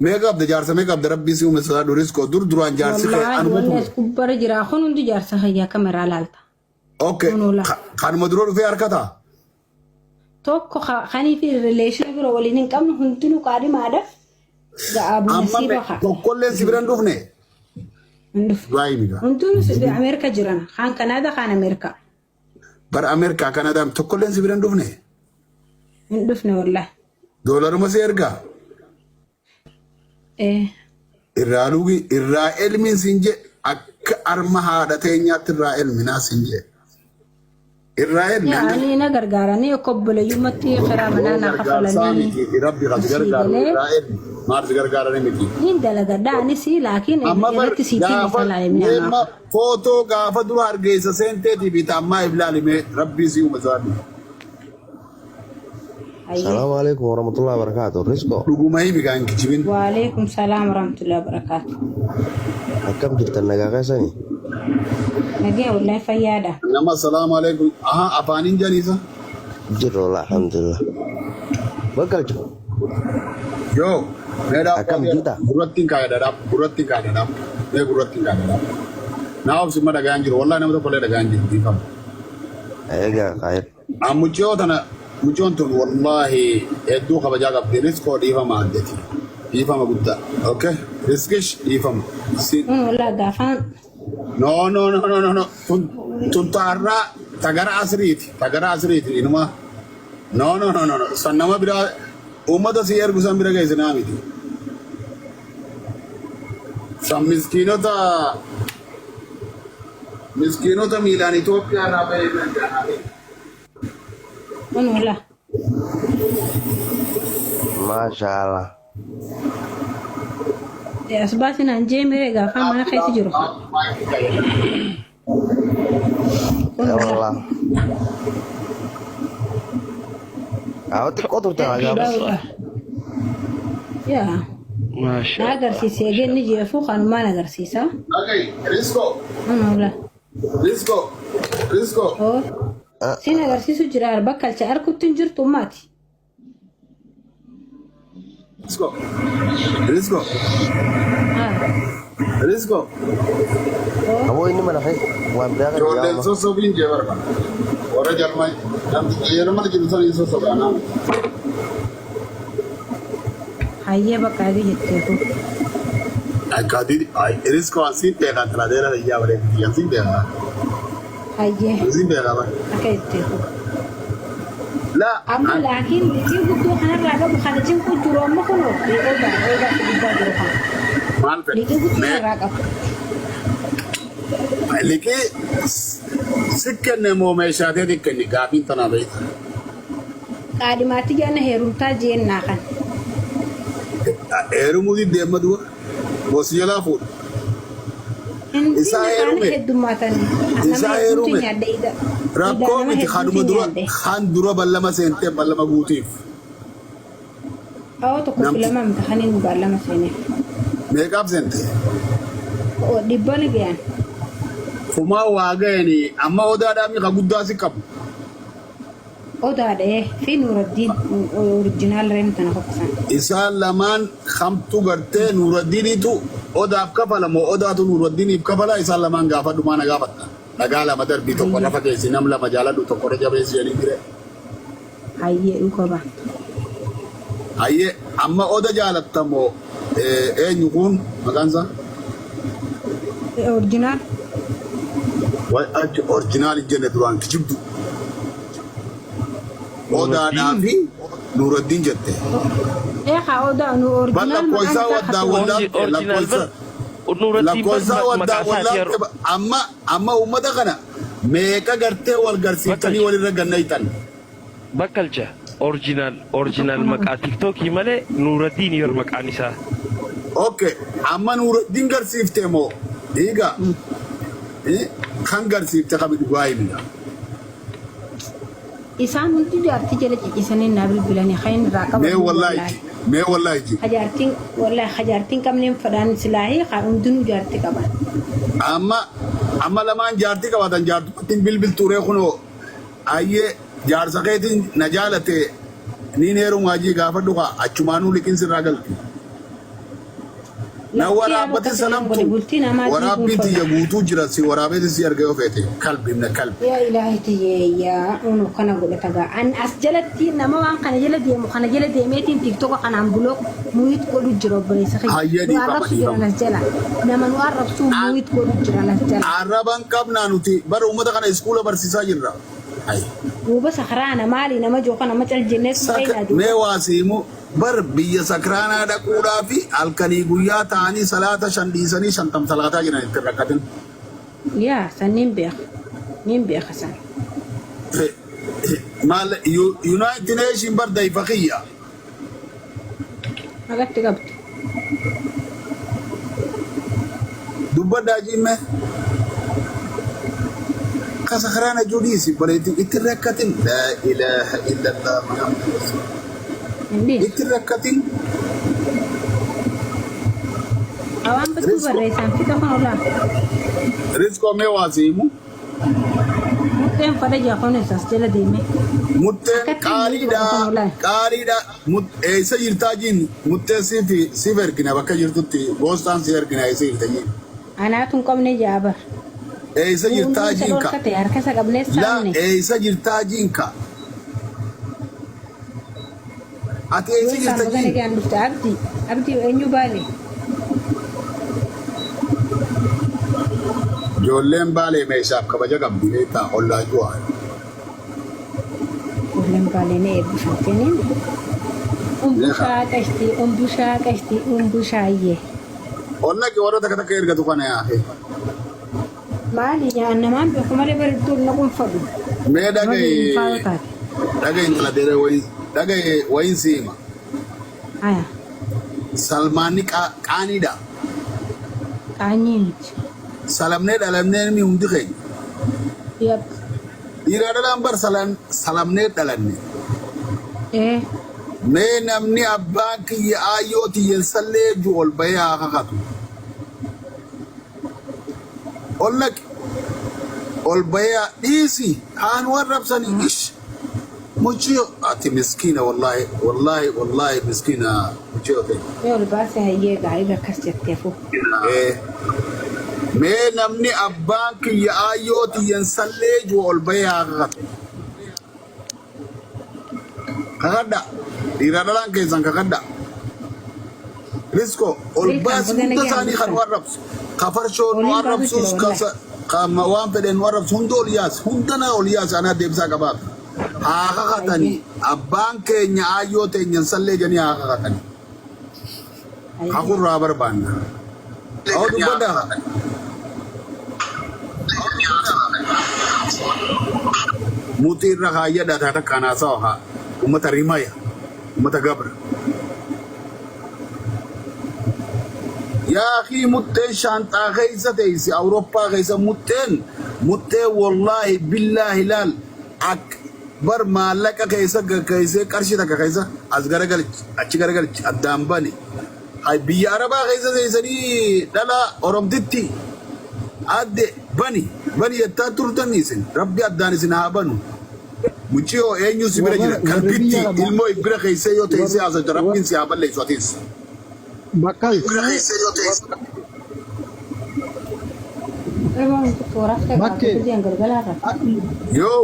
Meeqa qabda jaarsa meeqa qabda rabbii si uume sodaadhu riskoo dur duraan jaarsi kee Wallaahi anuma wanni ture. as gubbara jira kun hundi jaarsa kiyya kameraa laalta. Okay. Kun oolaa. Kanuma dura dhufee harkataa? Tokko kanii fi rileeshina bira waliin hin qabnu hundinuu qaadhimaadha. Ga'aa buna Amma sii baha. tokkolleen si bira hin dhufne. Hin dhufne. Du'aa himi gaa. Hundinuu Ameerika jiran. Kaan Kanaada kaan Ameerika. Bara Ameerikaa Kanadaan tokkolleen si bira hin dhufne. Hin dhufne wallaahi. Doolaruma si ergaa. Eh. Irraa lugi irraa elmiin siin jee akka arma haadha teenyaatti irraa elminaa siin jee. Irraa elmi Yaa hanga ani na gargaaranii akka obboleeyyummatti karaa manaa naa gargaarsaa kafalanii miti rabbi kan si asii gargaaru galee irraa elmi maal si gargaaranii miti. niin dalagadha anis laakiin Amma bar irratti siitiin gaafa isa laalimni deema anaaf. footoo gaafa dura hargeysa seenteetii fi taammaa iblaalime rabbii si uume sodaadhu. Hayyee. Salaamu alaikum warahmatullahi wabarakatuh. Rizqo, Dhuguma himi kaan kijibin. Waalaikum salaam warahmatullahi wabarakatuh. akkam jirtan nagaa keessanii? Nagee wallahi fayyaadha. Nama assalaamu alaikum. Aha afaaniin janiisa. Jirra wallah alhamdulillah. Bakkalcha, Yoo mee akkam dhaabbaatee jirta? gurrattiin kaayadha gurrattiin kaayadha mee gurrattiin kaayadha. Naa obsi ma dhagaan jiru wallahi nama tokko illee dhagaan jiru dhiifama. Egaa kaayir. Mucayyoo tana mucayyoon tun wallaahi hedduu kabajaa qabdi riskoo dhiifama addati dhiifama guddaa okay riskish dhiifama si Kun wallahi gaafaan no no no no no no tun tun taarraa tagara asriiti tagara asriiti inuma no no no no no san nama biraa uummata si ergu san bira geesse naa miti san miskiinota Miskiinota miilaan Itoophiyaa irraa bahee bira jira. Kun wala. Maasha Allah. As baasin an jeemire gaafa mana keessa jiru. Kun wala. Wallah. Awo xiqqoo turte haa gaafas. Yaa. Maasha Na Allah. agarsiise eegeen ni jeefu kanumaan agarsiisa. Okay, Risco, Kun wala. Risco, Risco. Oo. Siin agarsiisu jira bakkalcha arkutti hin jirtu ummaati. Risco, Risco, Risco. Aboo inni mana keessa waan biraa kan Ijoolleen jedhamu. sossobiin jee barbaada. Warra jarma namtichi yeroo mana jiru sana hin sossobaa nama. Hayyee bakka adii jetteefu. Akkaatii Risco asiin beekaa talateera iyyaa bareedu asiin beekaa. Hayyee Asiin beekaa bara. akka jetteefu. Laa Amma laakiin liqii guddoo kanarraa qabu kana cinqu jiru amma kunoo odaa odaa gubbaa jiru kana. Maal fedha? Liqii guddoo Mee irraa qabu. Liqii si kenne moo meeshaatee si kenne gaafiin tanaa beekta. Qaadhimaatti jaana heerumtaa jeennaa kan. Heerumuu deemma du'a gosi jalaa fuudha. Hindi Isaa isaanii heerume. heddummaatanii. Nama Isaa hedduutu heerume. nyaadde ida. Rakkoo Nama miti kanuma hedduutu dura nyaadde. kan dura ballama seentee ballama guutiif. Awwa tokko filama miti kan inni baallama seeneef. Meeqaaf seente? Dhibba ni gahan. Kumaa waa ga'anii amma odaadhaa mi'a guddaa si qabu. Odaadha fi Nuuraddiin orijinaal reem tana qophisan. Isaan lamaan kamtu gartee Nuuraddiiniitu odaaf kafala moo odaatu Nuuraddiiniif kafala isaan lamaan gaafadhu maana gaafatta. Dhagaa lama darbii tokko lafa keessi nam lama jaaladhu tokko irra jabeessi jedhanii jire. Hayyee dhuka ba. Hayyee amma oda jaalatta moo eenyu kun maqaan isaa? Orijinaal. Way achi orjinaal hin jenne duraan kijibdu. Odaadhaa fi Nuuraddiin jette. Eekaa odaa nu Bar orijinaal maqaan lakkoofsaa isaa waddaa katu. wallaalte Original lakkoofsa bar Nuuraddiin bar lakkoofsaa waddaa maqaa isaati yeroo wallaalte amma amma uummata kana meeqa gartee wal garsiiftanii Bakkalcha. walirra gannaytan. Bakkalcha original original maqaa tiktookii malee Nuuraddiin yor maqaan isaa. Okay, amma Nuuraddiin garsiifte moo dhiiga kan garsiifte kami dhugaa himna. Isaan hundi jaartii jala ciciisanii naa bilbilanii kan inni irraa qaban Mee wallaahi wallaahi. mee wallaahi ji. Hajaartiin wallaahi hajaartiin qabneen fadhaan silaahii kan hundinuu jaartii qaban. Amma amma lamaan jaartii qabaatan jaartumatti bilbiltuuree kunoo ayyee jaarsa keetiin na jaalate niin heerumaa jii gaafadhu kaa achumaanuu liqinsi irraa galti. Na Lakkii yaaboo waraabbatin akkasii nan godhe salamtu bultii namaa diiguun waraabbiin fedha. tiyya guutuu jira si waraabeeti si arga yoo feete kalbi ibna kalbi. Yaa ilaahi tiyyeeyyaa unu kana godhata gaa. An as jalatti nama waan kana jala deemu kana jala deemeetiin tiktoka kanaan bulook muuyit godhu jira obboleessa kiyya. Hayyee Nu dhiifama arrabsu jiran dhiifama. as jala. Nama nu arrabsuu muuyit godhu jiran as jala. Arraban qabnaa nuti bara uummata kana iskuula barsiisaa jirra. Hayi. Duuba sakraana maali nama joo kana macal jenneetu Saka ta'inaa duuba. mee waa siimu bar biyya sakraanaa dhaquudhaa fi halkanii guyyaa ta'anii salaata shan dhiisanii shantam salaataa jiran itti rakkatin. Yaa san niin beeka. Niin beeka san. Maal United Nation bar dayfa kiyya. Maqatti qabdu. Dubbadhaa jimme. Ka sakraana jiru dhiisi bareedu itti rakkatin. Laa ilaaha illallah Muhammad Rasul. Hin dhiisu. Itti rakkatin. Awaan battuu Risko barreessaan fixa kun olaa. Risko mee waa siimu. Murteen fadha jaa kunis as jala deemee. Murteen Akkatti hin godhu qaaliidha kun olaa. qaaliidha eessa jirtaa jiin murteen siif siif ergina bakka jirtutti boostaan si ergina eessa jirta jiin. Anaatu hin qabne jaa bar. Eessa jirtaa Hunduu isa jiin ka. dhorkate harka isa qabnee La saamne. eessa jirtaa jiin ka. Ati eessa Yoo isaan jirta baga jiin. nagaan dhufte abdii abdii eenyu baale. Ijoolleen baalee meeshaaf kabaja qabdi beektaa ollaa ju'aa. Ijoolleen baalee ni eebbifamtee Umbushaa qashtii umbushaa qashtii umbushaayye. Onna kee warra takka takka ergatu kana yaafe. Maali namaan beeku malee bareedduu naquun fadhu. Mee Nama dhagaye faayoo taate. dhagaye intala dheeree wayin dhagaye wayin siima. Aya Salmaanni qaaniidha. qaanyii miti. Salamnee dhalamnee namni hundi keenya. Yap. Dhiiraa dhalaan bar salamnee dhalanne. Ee Mee namni abbaan kiyya aayyoo tiyyan sallee ju ol bahee haa kakatu. Ol naqi. Ol bahee haa dhiisi. Haan warrabsanii ish. Muciyo ati miskiina wallaahi wallaahi wallaahi miskiina muciyo ta'e. mee ol baase hayyee gaarii akkas jetteefu. Eh, Mee namni abbaan kiyya aayyoo tiyyan sallee ju ol bahee haa kakatu. Kakadha. Dhiiraa dhalaan keessan kakadha. Risko ol Beekan baasi baga hunda nagaan isaanii kan dhuftan. warrabsu. Ka farshoo nu Waliin baasu arrabsus jira ka wallahi. ka waan fedhe nu arrabsu hunda ol yaasi. Hunda na ol yaasi anaa deebisaa qabaaf. Haa kakatanii Hayyee abbaan keenya aayyoo teenyan sallee jedhanii haa kakatanii. hayyee. Hakurraa barbaanna. Haa dubbadhaa. Muxii irra kaayyadha taata kanaasaa haa. Uummata rimaya. Uummata gabra. Yaa akii muxxeen shaanxaa keessa teessi Awurooppaa keessa muxxeen muxxeen wallaahi billaahi laal ak bar maallaqa keessa keessee qarshii takka keessa as garagalchi achi garagalchi addaan bane. Hay biyya Arabaa keessa teessanii dhala Oromtitti adde bani bani jettaa turtan isin rabbi addaan isin haa banu. Muciyoo eenyu si bira Warra jira warri kalbitti biyya arabaa ilmoo bira keessee yoo teessee warra haasofte rabbiin si haa balleessu atis. bakka Ilmoon tokko raftee bakkee qabatee jiran galgalaarra. Yoo.